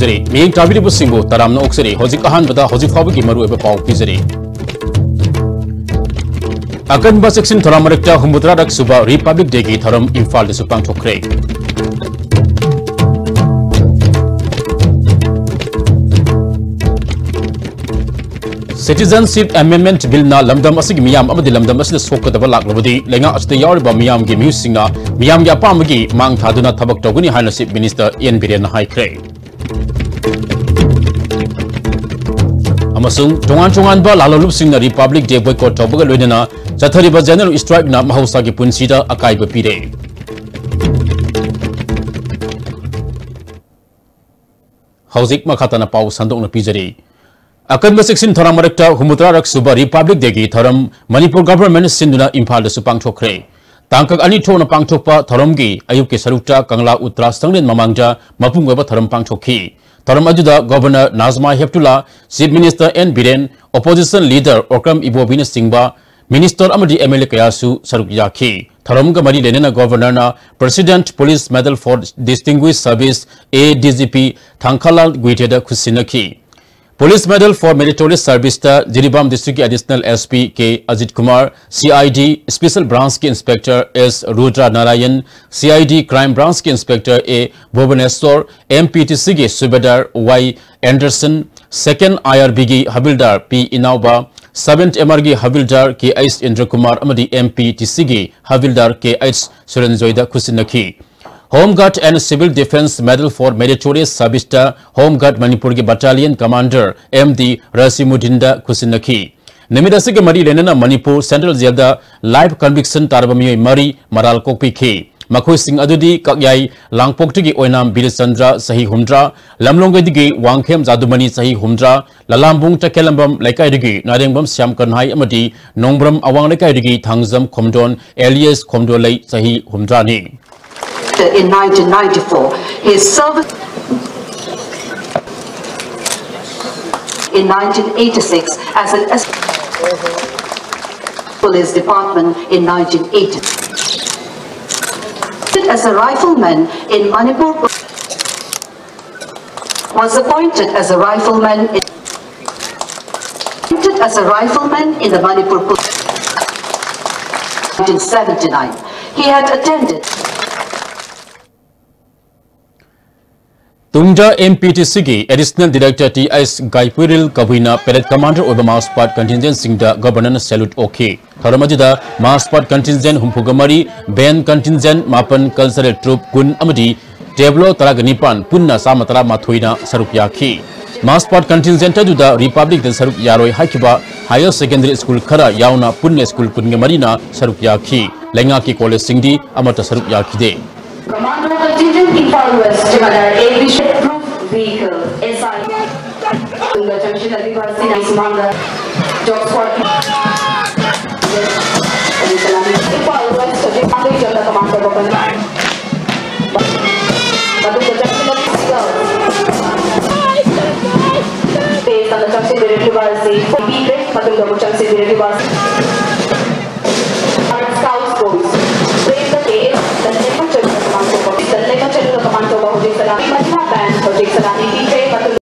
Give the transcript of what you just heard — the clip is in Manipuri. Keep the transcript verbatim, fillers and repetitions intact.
ꯖꯔꯤ꯫ ꯃꯤꯠꯌꯦꯡ ꯇꯥꯕꯤꯔꯤꯕꯁꯤꯡꯕꯨ ꯇꯔꯥꯝꯅ ꯑꯣꯛꯆꯔꯤ꯫ ꯍꯧꯖꯤꯛ ꯑꯍꯥꯟꯕꯗ ꯍꯧꯖꯤꯛ ꯐꯥꯎꯕꯒꯤ ꯃꯔꯨꯑꯣꯏꯕ ꯄꯥꯎ ꯄꯤꯖꯔꯤ꯫ ꯑꯀꯟꯕ ꯆꯦꯛꯁꯤꯟ ꯊꯧꯔꯥꯡ ꯃꯔꯛꯇ ꯍꯨꯝꯐꯨꯇꯔꯥꯔꯛ ꯁꯨꯕ Republic Day ꯒꯤ ꯊꯧꯔꯝ ꯏꯝꯐꯥꯜꯗꯁꯨ ꯄꯥꯡꯊꯣꯛꯈ꯭ꯔꯦ꯫ Citizenship Amendment Bill ꯅ ꯂꯝꯗꯝ ꯑꯁꯤꯒꯤ ꯃꯤꯌꯥꯝ ꯑꯃꯗꯤ ꯂꯝꯗꯝ ꯑꯁꯤꯗ ꯁꯣꯛꯀꯗꯕ ꯂꯥꯛꯂꯕꯗꯤ ꯂꯩꯉꯥꯛ ꯑꯁꯤꯗ ꯌꯥꯎꯔꯤꯕ ꯃꯤꯌꯥꯝꯒꯤ ꯃꯤꯍꯨꯠꯁꯤꯡꯅ ꯃꯤꯌꯥꯝꯒꯤ ꯑꯄꯥꯝꯕꯒꯤ ꯃꯥꯡ ꯊꯥꯗꯨꯅ ꯊꯕꯛ ꯇꯧꯒꯅꯤ ꯍꯥꯏꯅ Chief Minister ꯑꯦꯟ ꯕꯤꯔꯦꯟꯅ ꯍꯥꯏꯈ꯭ꯔꯦ꯫ ꯑꯃꯁꯨꯡ ꯇꯣꯉꯥꯟ ꯇꯣꯉꯥꯟꯕ ꯂꯥꯂꯣꯟꯂꯨꯞꯁꯤꯡꯅ Republic Day boycott ꯇꯧꯕꯒ ꯂꯣꯏꯅꯅ ꯆꯠꯊꯔꯤꯕ general strike ꯅ ꯃꯍꯧꯁꯥꯒꯤ ꯄꯨꯟꯁꯤꯗ ꯑꯀꯥꯏꯕ ꯄꯤꯔꯦ꯫ ꯍꯧꯖꯤꯛ ꯃꯈꯥ ꯇꯥꯅ ꯄꯥꯎ ꯁꯟꯗꯣꯛꯅ ꯄꯤꯖꯔꯤ꯫ ꯑꯀꯟꯕ ꯆꯦꯛꯁꯤꯟ ꯊꯧꯔꯥꯡ ꯃꯔꯛꯇ ꯍꯨꯝꯐꯨꯇꯔꯥꯔꯛ ꯁꯨꯕ Republic Day ꯒꯤ ꯊꯧꯔꯝ ꯃꯅꯤꯄꯨꯔ government ꯁꯤꯟꯗꯨꯅ ꯏꯝꯐꯥꯜꯗꯁꯨ ꯄꯥꯡꯊꯣꯛꯈ꯭ꯔꯦ꯫ ꯇꯥꯡꯀꯛ ꯑꯅꯤ ꯊꯣꯛꯅ ꯄꯥꯡꯊꯣꯛꯄ ꯊꯧꯔꯝꯒꯤ ꯑꯌꯨꯛꯀꯤ ꯁꯔꯨꯛꯇ ꯀꯪꯂꯥ ꯎꯇ꯭ꯔꯥ ꯁꯪꯂꯦꯟ ꯃꯃꯥꯡꯗ ꯃꯄꯨꯡ ꯑꯣꯏꯕ ꯊꯧꯔꯝ ꯄꯥꯡꯊꯣꯛꯈꯤ꯫ ꯊꯧꯔꯝ ꯑꯗꯨꯗ Governor Najma Heptulla, Chief Minister N Biren, Opposition Leader Okram ꯏꯕꯣꯕꯤꯅꯆꯤꯡꯕ Minister ꯑꯃꯗꯤ ꯑꯦꯝ ꯑꯦꯜ ꯑꯦ ꯀꯌꯥꯁꯨ ꯁꯔꯨꯛ ꯌꯥꯈꯤ꯫ ꯊꯧꯔꯝꯒ ꯃꯔꯤ ꯂꯩꯅꯅ Governor ꯅ President Police Medal for Distinguished Service, A D G P Thangkhalal ꯒꯨꯏꯇꯦꯗ ꯈꯨꯠꯁꯤꯟꯅꯈꯤ꯫ Police Medal for Meritorious Service ꯇ ꯖꯤꯔꯤꯕꯥꯝ District ꯀꯤ Additional S P K Ajit Kumar, C I D Special Branch ꯀꯤ Inspector S Rudra Narayan, C I D Crime Branch ꯀꯤ Inspector ꯑꯦ ꯚꯨꯕꯅꯦꯁꯣꯔ, M P T C ꯒꯤ Subedar Y ꯑꯦꯟꯗꯔꯁꯟ, Second I R B ꯒꯤ ꯍꯕꯤꯜꯗꯥꯔ ꯄꯤ ꯏꯅꯥꯎꯕ, Seventh M R ꯒꯤ ꯍꯕꯤꯜꯗꯥꯔ ꯀꯦ ꯑꯩꯆ ꯏꯟꯗ꯭ꯔꯀꯨꯃꯥꯔ ꯑꯃꯗꯤ M P T C ꯒꯤ ꯍꯕꯤꯜꯗꯥꯔ ꯀꯦ H ꯁꯨꯔꯟꯖꯣꯏꯗ ꯈꯨꯠꯁꯤꯟꯅꯈꯤ꯫ Home Guard and Civil Defence Medal for Meritorious Service ꯇ Home Guard ꯃꯅꯤꯄꯨꯔꯒꯤ Battalion Commander ꯑꯦꯝ ꯗꯤ ꯔꯁꯤꯃꯨꯗꯤꯟꯗ ꯈꯨꯠꯁꯤꯟꯅꯈꯤ꯫ ꯅꯨꯃꯤꯠ ꯑꯁꯤꯒ ꯃꯔꯤ ꯂꯩꯅꯅ ꯃꯅꯤꯄꯨꯔ Central Jail ꯗ life conviction ꯇꯥꯔꯕ ꯃꯤꯑꯣꯏ ꯃꯔꯤ ꯃꯔꯥꯜ ꯀꯣꯛꯄꯤꯈꯤ꯫ ꯃꯈꯣꯏꯁꯤꯡ ꯑꯗꯨꯗꯤ ꯀꯛꯌꯥꯏ ꯂꯥꯡꯄꯣꯛꯇꯒꯤ ꯑꯣꯏꯅꯥꯝ ꯕꯤꯔꯆꯟꯗ꯭ꯔ, ꯆꯍꯤ ꯍꯨꯝꯗ꯭ꯔꯥ, ꯂꯝꯂꯣꯡꯒꯩꯗꯒꯤ ꯋꯥꯡꯈꯦꯝ ꯖꯥꯗꯨꯃꯅꯤ, ꯆꯍꯤ ꯍꯨꯝꯗ꯭ꯔꯥ, ꯂꯂꯥꯝꯕꯨꯡ ꯇꯈꯦꯂꯝꯕꯝ ꯂꯩꯀꯥꯏꯗꯒꯤ ꯅꯥꯔꯦꯡꯕꯝ ꯁ꯭ꯌꯥꯝ ꯀꯟꯍꯥꯏ ꯑꯃꯗꯤ ꯅꯣꯡꯕ꯭ꯔꯝ ꯑꯋꯥꯡ ꯂꯩꯀꯥꯏꯗꯒꯤ ꯊꯥꯡꯖꯝ ꯈꯣꯝꯗꯣꯟ alias ꯈꯣꯝꯗꯣꯂꯩ, ꯆꯍꯤ ꯍꯨꯝꯗ꯭ꯔꯥꯅꯤ꯫ In nineteen ninety-four, his service in nineteen eighty-six as an S- Police Department in nineteen eighty. As a rifleman in Manipur. was appointed as a rifleman in, appointed as a rifleman in the Manipur Police. Nineteen seventy-nine. He had attended. ꯇꯨꯡꯗ ꯑꯦꯝ ꯄꯤ ꯇꯤ ꯁꯤꯒꯤ Additional Director T H Gaipuril ꯀꯕꯨꯏꯅ parade commander ꯑꯣꯏꯕ march past contingent ꯁꯤꯡꯗ Governorꯅ salute ꯑꯣꯛꯈꯤ꯫ ꯊꯧꯔꯝ ꯑꯗꯨꯗ march past contingent ꯍꯨꯝꯐꯨꯒ ꯃꯔꯤ, band contingent ꯃꯥꯄꯟ, cultural troupe ꯀꯨꯟ ꯑꯃꯗꯤ tableau ꯇꯔꯥꯒ ꯅꯤꯄꯥꯟ, ꯄꯨꯟꯅ ꯆꯥꯝꯃ ꯇꯔꯥꯃꯥꯊꯣꯏꯅ ꯁꯔꯨꯛ ꯌꯥꯈꯤ꯫ March past contingent ꯑꯗꯨꯗ Republicꯗ ꯁꯔꯨꯛ ꯌꯥꯔꯣꯏ ꯍꯥꯏꯈꯤꯕ higher secondary school ꯈꯔ ꯌꯥꯎꯅ ꯄꯨꯟꯅ school ꯀꯨꯟꯒ ꯃꯔꯤꯅ ꯁꯔꯨꯛ ꯌꯥꯈꯤ꯫ ꯂꯩꯉꯥꯛꯀꯤ collegeꯁꯤꯡꯗꯤ ꯑꯃꯠꯇ ꯁꯔꯨꯛ ꯌꯥꯈꯤꯗꯦ꯫ Commando Contingent Imphal West, Jamalar A Bishop Group Vehicle, S I. ꯇꯨꯡꯗ ꯆꯪꯁꯤꯜꯂꯛꯂꯤꯕ ꯑꯁꯤꯅ ꯁꯨꯃꯥꯡꯗ Dog Squad. Imphal West, ꯍꯧꯖꯤꯛ ꯃꯥꯡꯗ ꯏꯆꯝꯗ command ꯇꯧꯕ ꯀꯟꯅ꯫ ꯃꯇꯨꯡꯗ ꯆꯪꯁꯤꯜꯂꯛꯂꯤꯕ Space ꯑꯃ ꯆꯪꯁꯤꯟꯕꯤꯔꯛꯂꯤꯕ ꯑꯁꯤ ꯄꯤꯈ꯭ꯔꯦ꯫ ꯃꯇꯨꯡꯗ ꯑꯃꯨꯛ ꯆꯪꯁꯤꯟꯕꯤꯔꯛꯂꯤꯕ ꯑꯁꯤ Scouts Boys. Praise the K S, the Lemma Chendu command ꯇꯧꯕ, the Lemma Chendu command ꯇꯧꯕ ꯍꯧꯖꯤꯛ ꯁꯅꯥ, ꯃꯊꯤꯃꯥ band ꯍꯧꯖꯤꯛ ꯁꯅꯥ ꯄꯤꯈ꯭ꯔꯦ꯫